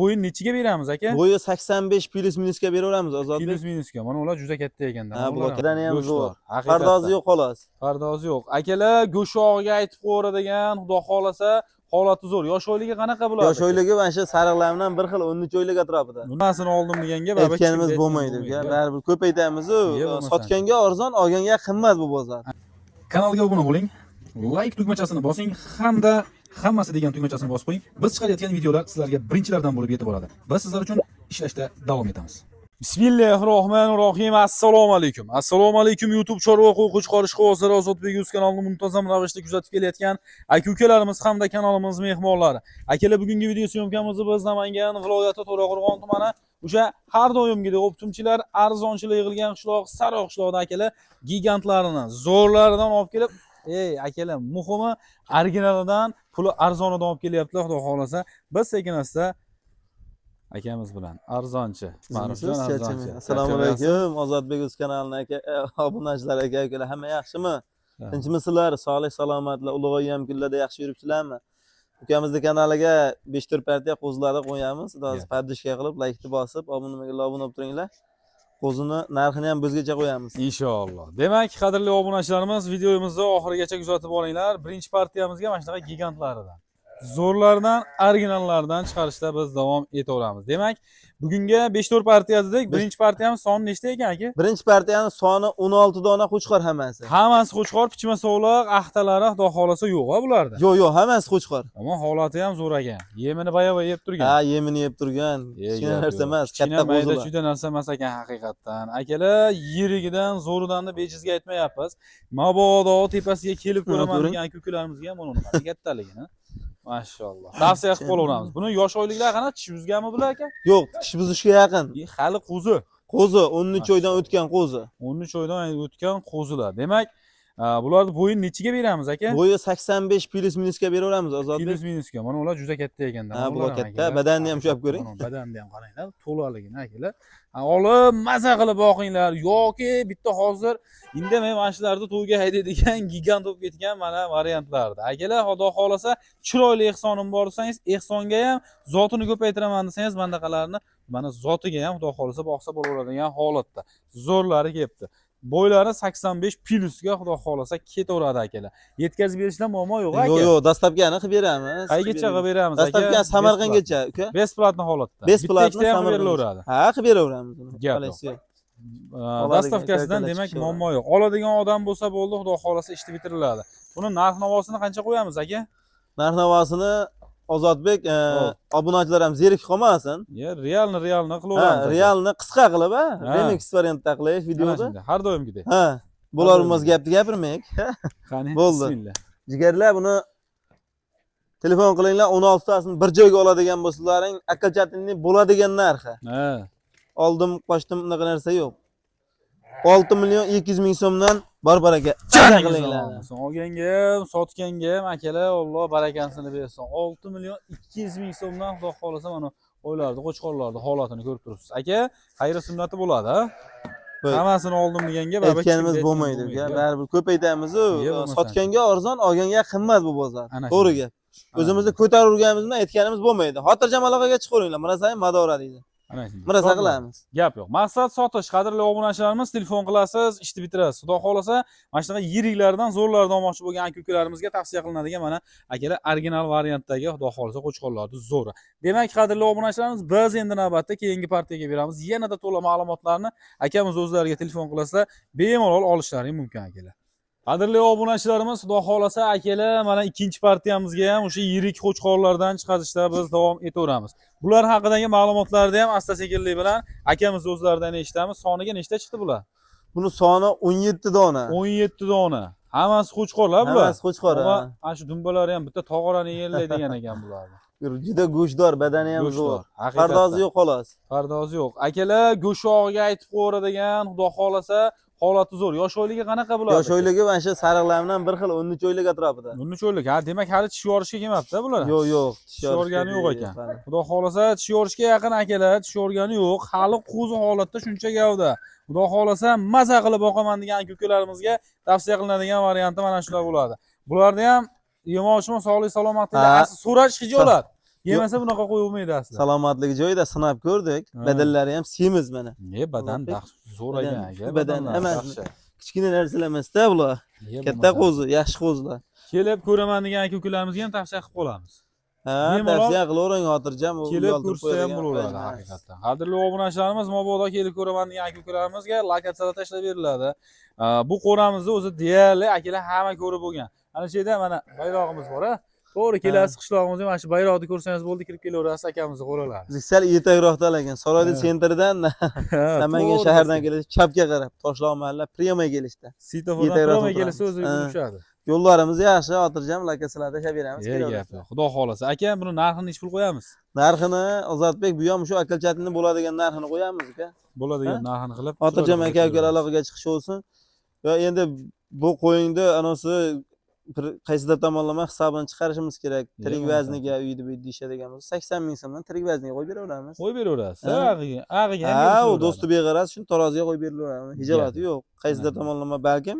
Bo'yini nechiga beramiz, aka? Bo'yi 85 плюс минус ga beraveramiz, Ozodbek. Плюс минус ga. Mana ular juda katta ekanda. Ha, Mana bular ular ham badani ham go'shtdor. zo'r. Haqiqatdan. Pardozi yo'q xolos. Pardozi yo'q. Akalar, go'sht aytib qo'yadigan, xudo xohlasa, holati zo'r. Yosh oyligi qanaqa bular? Yosh oyligi mana shu sariqlar bilan bir xil, 13 oylik atrofida. Bunasini oldim deganga baribir Aytganimiz hech kimga bo'lmaydi, aytgan uka. Baribir ko'paytamiz-u, Ye, bo'lmasa. sotganga arzon, olganga qimmat bu bozor. Kanalga obuna bo'ling, like tugmachasini bosing hamda hammasi degan tugmachasini bosib qo'ying. Biz chiqarayotgan videolar sizlarga birinchilardan bo'lib yetib boradi. Biz sizlar uchun ishlashda davom etamiz. Bismillahirrohmanirrohim. Assalomu alaykum. Assalomu alaykum, YouTube chorva qo'y qo'chqor ishqibozlari, Ozodbek Yuz kanalini muntazam ravishda kuzatib kelayotgan aka ukalarimiz hamda kanalimiz mehmonlari. Akalar, bugungi video съёмка mizni biz Namangan viloyati To'raqo'rg'on tumani, o'sha har doimgidek оптом chilar, arzonchilar yig'ilgan qishloq, Sariq qishlog'ida, akalar, gigantlarini, zo'rlaridan olib kelib, ey akalar, muhimi originalidan, puli arzonidan olib kelyaptilar, xudo xohlasa. Biz sekin asta akamiz bilan, arzonchi Ma'rufjon arzonchi. Assalomu alaykum, Ozodbek Uz kanalini aka, obunachilar, aka ukalar, hamma yaxshimi? Tinchmisizlar, sog'lik salomatlar, ulg'aygan kunlarda yaxshi yuribsizlarmi? Ukamizni kanaliga 5-4 partiya qo'zilarni qo'yamiz. Hozir поддержка qilib, laykni bosib, obunaga obuna bo'lib turinglar. Qo'zini narxini ham bizgacha qo'yamiz. Inshaalloh. Demak, qadrli obunachilarimiz, videomizni oxirigacha kuzatib boringlar. Birinchi partiyamizga mana shunaqa gigantlaridan, zo'rlardan, originallardan chiqarishda biz davom etaveramiz. Demak, bugunga 5-4 partiya dedik. Birinchi partiyamiz soni nechta ekan, aka? Birinchi partiyani soni 16 dona, qo'chqor hammasi. Hammasi qo'chqor, pichma sovliq, axtalari xudo xohlasa yo'q a bularda. Yo'q, hammasi qo'chqor. Ammo holati ham zo'r ekan. Yemini bayava yeb turgan. Ha, yemini yeb turgan. Ye, Kichkina gap narsa yo'q. emas, Kichkina katta mayda qo'zilar. chuyda narsa emas ekan haqiqatdan. Akalar, yirigidan, zo'ridan deb bejizga aytmayapmiz. Mabodo tepasiga kelib Mana ko'raman ko'ring. degan aka ukalarimizga ham mana uni qarang kattaligini. Mashalloh. Tavsiya qilib qolaveramiz. Buni yosh oyliklar qanaqa, tish buzganmi bular, aka? Yo'q, tish buzishga yaqin. Hali qo'zi. Qo'zi, 13 oydan o'tgan qo'zi. 13 oydan o'tgan qo'zilar. Demak, bularni bo'yini nechiga beramiz, aka? Bo'yi 85 плюс минус ga beraveramiz, Ozodbek. Плюс минус ga. Mana ular juda katta ekanda. Ha, Mana bular ular ham katta. akalar. Badanini ham ushlab ko'ring. Mana badanini ham qaranglar, to'laligini, akalar. Ha, olib maza qilib boqinglar yoki bitta hozir indamay mana shularni to'yga haydaydigan gigant bo'lib ketgan mana variantlarda. Akalar, xudo xohlasa, chiroyli ehsonim bor desangiz, ehsonga ham, zotini ko'paytiraman desangiz, mandaqalarni mana zotiga ham xudo xohlasa boqsa bo'laveradigan holatda. Zo'rlari kelibdi. Bo'ylari 85 плюс ga xudo xohlasa ketaveradi, akalar. Yetkazib berishda muammo yo'q, aka. Yo'q, доставка ni qilib beramiz. Qaygacha qilib beramiz, aka? Доставка Samarqandgacha, uka. Бесплатно holatda. Бесплатно Bitta ikkita ham qilib Samarqandgacha. berilaveradi. Ha, qilib beraveramiz uni. Gap yo'q. Qalasi yo'q. Oladigan Доставка sidan aka-ukalar demak chiqishaveradi. muammo yo'q. Oladigan odam bo'lsa bo'ldi, xudo xohlasa ishni bitiriladi. Buni narx navosini qancha qo'yamiz, aka? Narx navosini, Ozodbek, Hop. obunachilar ham zerikib qolmasin. Ye, реальный реальный Ha, qilaveramiz, aka. реальный qisqa qilib, ha, Ha. remix variantda qilaylik Ana videoda. shunday, har doimgidek. Ha, bo'lar bo'lmas doimgidek. gapni gapirmaylik. Qani, Bo'ldi. bismillah. Jigarlar, buni telefon qilinglar, 16 tasini bir joyga oladigan bo'lsalaring, окончательный bo'ladigan narxi. Ha. Oldim, qochdim, unaqa narsa yo'q. 6 million 200 ming so'mdan bor baraka. Qilinglar. Olsin. Olganga ham, sotganga ham, akalar, Alloh barakasini bersin. 6 million 200 ming so'mdan xudo xohlasa mana qo'ylarni, qo'chqorlarni holatini ko'rib turibsiz. Aka, xayri sunnati bo'ladi, ha? Bo'y. Hammasini oldim deganga baribir Aytganimiz hech kimga bo'lmaydi, aytgan uka. Baribir ko'paytamiz-u, Ye, bo'lmasa. sotganga arzon, olganga qimmat bu bozor. Ana To'g'ri shunday. gap. O'zimizni ko'tarib bilan aytganimiz bo'lmaydi. Xotirjam aloqaga chiqaveringlar. Mirasayin madora deydi. Ana shunday. Mirasa To'g'ri. qilamiz. Gap yo'q. Maqsad sotish. Qadrli obunachilarimiz, telefon qilasiz, ishni bitirasiz. Xudo xohlasa, mana shunaqa yiriklardan, zo'rlardan olmoqchi bo'lgan aka ukalarimizga tavsiya qilinadigan mana akalar original variantdagi xudo xohlasa qo'chqorlarni zo'ri. Demak, qadrli obunachilarimiz, biz endi navbatda keyingi partiyaga beramiz. Yanada to'la ma'lumotlarni akamiz o'zlariga telefon qilasizlar, bemalol olishlari mumkin, akalar. Qadrli obunachilarimiz, xudo xohlasa, akalar, mana ikkinchi partiyamizga ham o'sha yirik qo'chqorlardan chiqarishda biz davom etaveramiz. Bular haqidagi ma'lumotlarni ham asta sekinlik bilan akamiz o'zlaridan eshitamiz. Soniga nechta chiqdi bular? Buni soni 17 dona. 17 dona. Hammasi qo'chqorlar bular. Hammasi qo'chqor. Ammo Ha. ana shu dumbalari ham bitta tog'orani egallaydigan ekan bularni. Juda go'shtdor, badani ham zo'r. Go'shtdor. Haqiqatdan. Pardozi yo'q xolos. Pardozi yo'q. Akalar, go'sht aytib qo'yadigan, xudo xohlasa, holati zo'r. Yosh oyligi qanaqa bular? Yosh oyligi mana shu sariqlar bilan bir xil, 13 oylik atrofida. 13 oylik. Ha, demak hali tish yorishga kelmabdi bular. Yo'q, Tish yorgani yo'q ekan. Xudo xohlasa tish yorishga yaqin, akalar, tish yorgani yo'q. Hali qo'zi holatda shuncha gavda. Xudo xohlasa maza qilib boqaman degan aka ukalarimizga tavsiya qilinadigan varianti mana shular bo'ladi. Bularni ham yemoqchimi, sog'lik salomatlik Ha. asli so'rash hijolat. Yemasa bunaqa qo'y bo'lmaydi aslida. Salomatligi joyida, sinab ko'rdik. Ha. Badallari ham semiz mana. Ne badan Ozodbek. zo'r Badan, ekan aka. badan Badanlar emas. yaxshi. Kichkina narsalar emasda bular. Ne Katta bo'lmasa. qo'zi, yaxshi qo'zilar. Kelib ko'raman degan aka ukalarımizga ham tavsiya qilib qolamiz. Ha, Bemalol tavsiya qilavering, xotirjam. U kelib uyaltirib ko'rsa ham qo'yadigan bo'laveradi emas. Haqiqatdan. Qadrli obunachilarimiz, mabodo kelib ko'raman degan aka ukalarimizga lokatsiyada tashlab beriladi. Bu qo'ramizni o'zi deyarli akalar hamma ko'rib bo'lgan. Ana shu yerda mana bayrog'imiz bor, a? To'g'ri kelasiz qishlog'imizga, mana shu bayroqni ko'rsangiz bo'ldi, kirib kelaverasiz akamizni qo'ralari. Biz sal ertakroqda lekin Saroyda Ha. sentridan Namangan To'g'ri shahardan pastga. kelish, chapga qarab Toshloq mahalla prямой kelishda. Svetofordan Yetakroq prямой kelsa o'tiramiz. o'zi Ha. tushadi. Yo'llarimiz yaxshi, xotirjam lokatsiyalarda tashlab beramiz. Ye Kelaverasizlar. gap yo'q. Xudo xolasa. Aka, buni narxini nechi pul qo'yamiz? Narxini Ozodbek, bu ham shu akilchatini bo'ladigan narxini qo'yamiz aka. Bo'ladigan narxini qilib. Xotirjam chiroyli aka qilib ukalar beramiz. aloqaga chiqish bo'lsin. Va endi bu qo'yingni anasi bir qaysidir tomonlama hisobini chiqarishimiz kerak. Tirik bo'lmasa. vazniga uydi bu deyishadigan bo'lsa 80 ming so'mdan tirik vazniga qo'yib beraveramiz. Qo'yib beraverasiz. Ha. Ag'iga, ag'iga ham Ha, u berishaveradi. do'sti beg'araz, shuni taroziga qo'yib berilaveradi. Hijolati Gap. yo'q. Qaysidir Ha. tomonlama balkim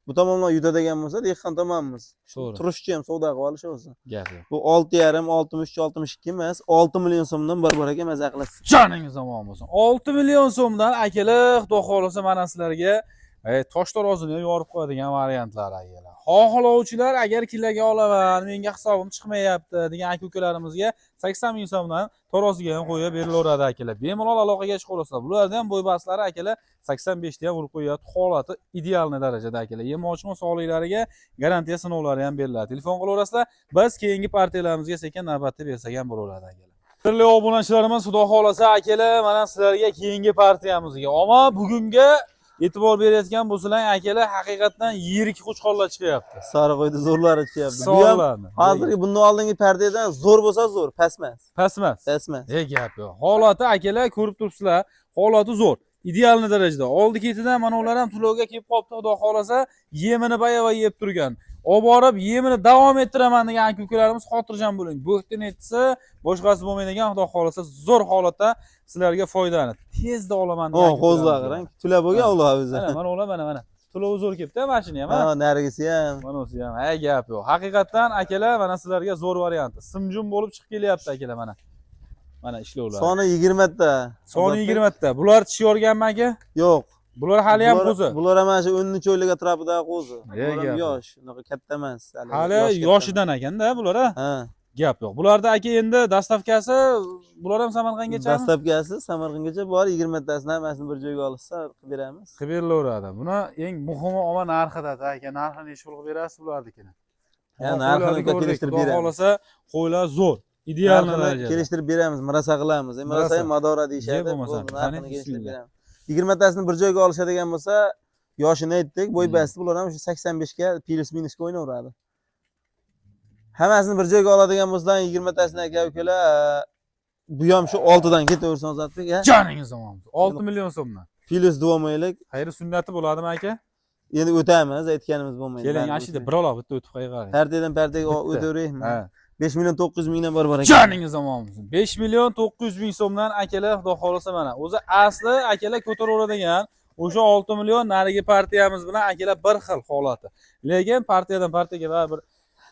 bu tomonlama yutadigan bo'lsa, dehqon tomonmiz. To'g'ri. Turishchi ham savdo qilib olishi o'zi. Gap yo'q. Bu 6,5, 63, 62 emas, 6 million so'mdan bor bor aka maza qilasiz. Joningiz omon bo'lsin. 6 million so'mdan akalar, xudo xohlasa mana sizlarga tosh tarozini ham yorib qo'yadigan variantlar akalar. Xohlovchilar agar kiloga olaman, menga hisobim chiqmayapti degan aka ukalarimizga 80 ming so'mdan taroziga ham qo'yib berilaveradi akalar. Bemalol aloqaga chiqaverasizlar. Bularni ham bo'y-bastlari akalar 85 ta ham urib qo'yapti. Holati idealniy darajada akalar. Yemochma sog'liklariga garantiya sinovlari ham beriladi. Telefon qilaverasizlar. Biz keyingi partiyalarimizga sekin navbatda bersak ham bo'laveradi akalar. Qadrli obunachilarimiz, xudo xolasa akalar, mana sizlarga keyingi partiyamizga. Ammo bugunga e'tibor berayotgan bo'lsalar akalar, haqiqatdan yirik qo'chqorlar chiqyapti. Sariq qo'ydi zo'rlari chiqyapti. Bu ham Sonlarni. hozirgi bundan oldingi partiyadan zo'r bo'lsa zo'r, past emas. Past emas. Past emas. E gap yo'q. Holati akalar ko'rib turibsizlar, holati zo'r. Idealni darajada. Oldi ketidan mana ular ham to'lovga kelib qolibdi, xudo xolasa, yemini bayava yeb turgan. Olib borib yemini davom ettiraman degan aka ukalarimiz xotirjam bo'ling. Bo'xtin etsa, boshqasi bo'lmaydigan, xudo xolasa zo'r holatda sizlarga foydani tezda olaman degan O, aka qo'zlar ukalarimizga. qarang. Tula bo'lgan Ha. ular o'zi. Mana mana ular, mana mana. To'lovi zo'r kelibdi mana shuni ham. Ha, narigisi ham. Mana o'zi ham, ha gap yo'q. Haqiqatdan akalar, mana sizlarga zo'r varianti. Simjum bo'lib chiqib kelyapti akalar mana. Mana ishlovlar. Soni 20 ta. Soni 20 ta. Bular tish yorganmi aka? Yo'q. Bular hali ham qo'zi. Bular ham mana shu 13 oylik atrofidagi qo'zi. E, Bular ham gap. yosh, unaqa katta emas. Hali yosh katta yoshidan ekanda bular a? emas. Ha. Gap yo'q. Bularda aka endi dastavkasi bular ham Samarqandgachami? Dastavkasi Samarqandgacha bor, 20 tasini hammasini bir joyga olishsa qilib beramiz. Qilib berilaveradi. Buni eng muhimi omma narxida aka, narxini nechi pul qilib berasiz bularnikini? Ya, Qo'ylarni narxini ko'rdik. kelishtirib Xudo beramiz. xohlasa qo'ylar zo'r. Ideal Narxini darajada. kelishtirib beramiz, marasa qilamiz. Marasa Marasa. ham madora Ye deyishadi. bo'lmasa, Bo'ldi, qani, narxini kelishtirib bismillah. beramiz. 20 tasini bir joyga olishadigan bo'lsa, yoshini aytdik, bo'y basti bular ham shu 85 ga plus minusga o'ynaveradi. Hammasini bir joyga oladigan bo'lsalar, 20 tasini aka ukalar, bu ham shu 6 dan ketaversin Ozodbek, ha? Joningiz omon bo'lsin. 6 million so'mdan. Plus duomaylik. Xayri sunnati bo'ladimi aka? Endi o'tamiz, aytganimiz bo'lmaydi. Keling, Baribir ana shu yerda o'tmaydi. bir oloq bitta o'tib qo'yaylik. Partiyadan partiyaga Bitta. o'taveraymi? Ha. 5 million 900 mingdan bor bor ekan. Joningiz omon bo'lsin. 5 million 900 ming so'mdan akalar, xudo xolasa mana. O'zi asli akalar ko'taraveradigan o'sha 6 million narigi partiyamiz bilan akalar bir xil holati. Lekin partiyadan partiyaga baribir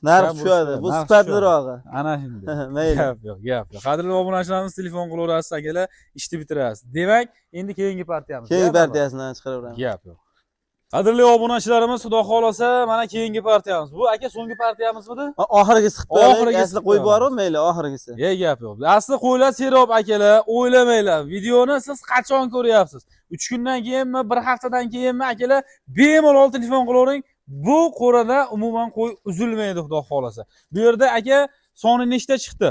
Narx Kam tushadi. bo'lsa, Bu narx sifatlirog'i. Ana shunday. Mayli. Gap yo'q, gap yo'q. Qadrli obunachilarimiz, telefon qilaverasiz akalar, ishni bitirasiz. Demak, endi keyingi partiyamiz. Keyingi Ya, baba? partiyasini chiqaraveramiz. Gap yo'q. Qadrli obunachilarimiz, xudo xolasa, mana keyingi partiyamiz. Bu aka so'nggi partiyamizmidi? Oxirgisi qilib qo'yaylik. Oxirgisi Asli qo'yib qilib borib, mayli, oxirgisi. Ye gap yo'q. Asli qo'ylar serob akalar, o'ylamanglar. Videoni siz qachon ko'ryapsiz? 3 kundan keyinmi, bir haftadan keyinmi akalar, bemalol telefon qilavering. Bu qo'rada umuman qo'y uzilmaydi xudo xolasa. Bu yerda aka soni nechta chiqdi?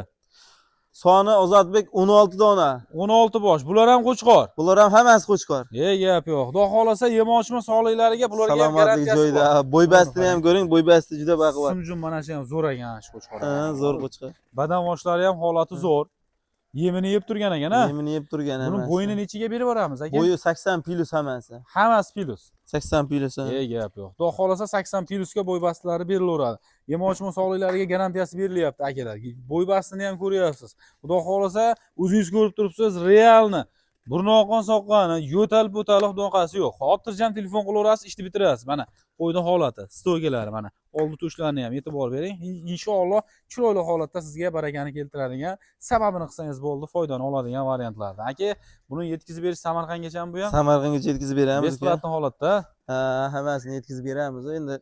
Soni Ozodbek 16 dona. 16 bosh. Bular ham qo'chqor. Bular ham hammasi qo'chqor. Ye gap yo'q. Xudo xolasa yemochma sog'liklariga bularga ham Salomatlik garantiyasi joyida. bor. Bo'y bastini ham ko'ring, bo'y basti juda baquvvat. Simjum mana shu ham zo'r ekan shu qo'chqor. Ha, zo'r qo'chqor. Badan boshlari ham holati zo'r. Yemini yeb turgan ekan ha. Yemini yeb turgan Buni hammasi. bo'yini nechiga berib yuboramiz aka? Bo'yi 80 plus hammasi. Hammasi plus. 80 plus. ha. E gap yo'q. Xudo xolasa 80 plusga bo'y bastilari berilaveradi. Yemochma sog'liklariga garantiyasi berilyapti akalar. Bo'y bastini ham ko'ryapsiz. Xudo xolasa o'zingiz ko'rib turibsiz, realni. Burni oqqan soqqani, yo'tal po'tali bunaqasi yo'q. Xotirjam telefon qilaverasiz, ishni bitirasiz. Mana qo'yni holati, стойка lari, mana oldi tushlarini ham e'tibor bering. Inshaalloh chiroyli holatda sizga barakani keltiradigan, sababini qilsangiz bo'ldi, foydani oladigan variantlardan. Aka, buni yetkazib berish Samarqandgachami bu ham? Samarqandgacha yetkazib beramiz, aka. Бесплатный holatda. Ha, hammasini yetkazib beramiz. Endi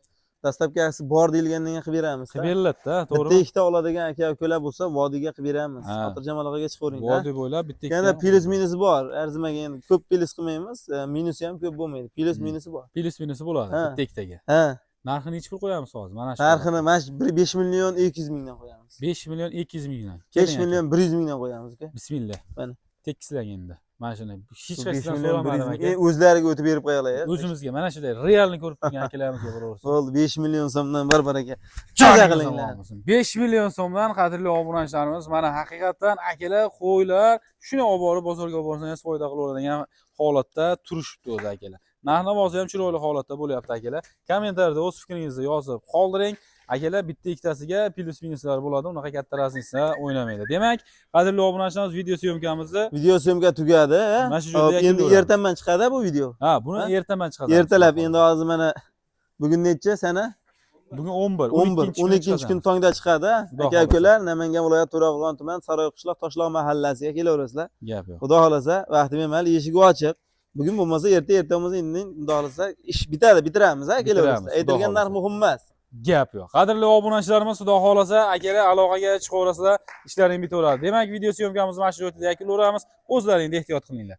доставка si bor deyilgandan keyin qilib beramiz. Qilib beriladi-da, Bitta to'g'rimi? ikkita oladigan aka ukalar bo'lsa, vodiyga qilib beramiz. Ha. Xotirjam aloqaga chiqaveringlar. Vodiy bo'ylab bitta ikkita. Yana plyus minusi bor. Arzimaga endi ko'p plyus qilmaymiz, minusi ham ko'p bo'lmaydi. Plyus minusi bor. Plyus minusi bo'ladi Ha. bitta ikkitaga. Ha, Narxini nechi pul qo'yamiz hozir? Mana shu. Narxini mana shu 5 million 200 mingdan qo'yamiz. 5 million 200 mingdan. 5 Keling, aka. million 100 mingdan qo'yamiz, aka. Bismillah. Mana. Tekislang endi. Mana shuni hech 5 qaysidan million 100 so'ramadim, ming. aka. O'zlariga o'tib berib qo'yaylik. O'zimizga mana shunday realni ko'rib turgan akalarimizga bo'laversin. Bo'ldi, 5 million so'mdan bir bir aka. Joningiz Maza qilinglar. omon bo'lsin. 5 million so'mdan, qadrli obunachilarimiz, mana haqiqatdan akalar, qo'ylar shuni olib borib bozorga olib borsangiz foyda qilaveradigan holatda turishibdi o'zi, akalar. Narx navosi ham chiroyli holatda bo'lyapti, akalar. Kommentariyada o'z fikringizni yozib qoldiring. Akalar, bitta ikkitasiga plyus minuslar bo'ladi, unaqa katta разница o'ynamaydi. Demak, qadrli obunachilarimiz, video съёмка mizni Video съёмка tugadi. Mana shu joyda Hop, endi yakunlayveramiz. Ertaman chiqadi bu video. Ha, buni Ha? ertaman chiqadi. Ertalab endi hozir mana bugun necha sana? Bugun 11, 11, 12 kun tongda chiqadi. Xudo Aka xohlasa. ukalar, Namangan viloyati, To'raqo'rg'on tuman, Saroy qishloq, Toshloq mahallasiga kelaverasizlar. Gap yo'q. Xudo xohlasa, vaqti bemalol, eshigi ochiq. Bugun bo'lmasa erta, erta bo'lmasa indin, xudo xohlasa ish bitadi, bitiramiz, ha, kelaverasizlar. Bitiramiz, xudo Aytilgan narx xohlasa. muhim emas. Gap yo'q. Qadrli obunachilarimiz, xudo xohlasa, akalar, aloqaga chiqaverasizlar, ishlaring bitaveradi. Demak, video съёмка mizni mana shu joyda yakunlayveramiz. O'zlaringni ehtiyot qilinglar.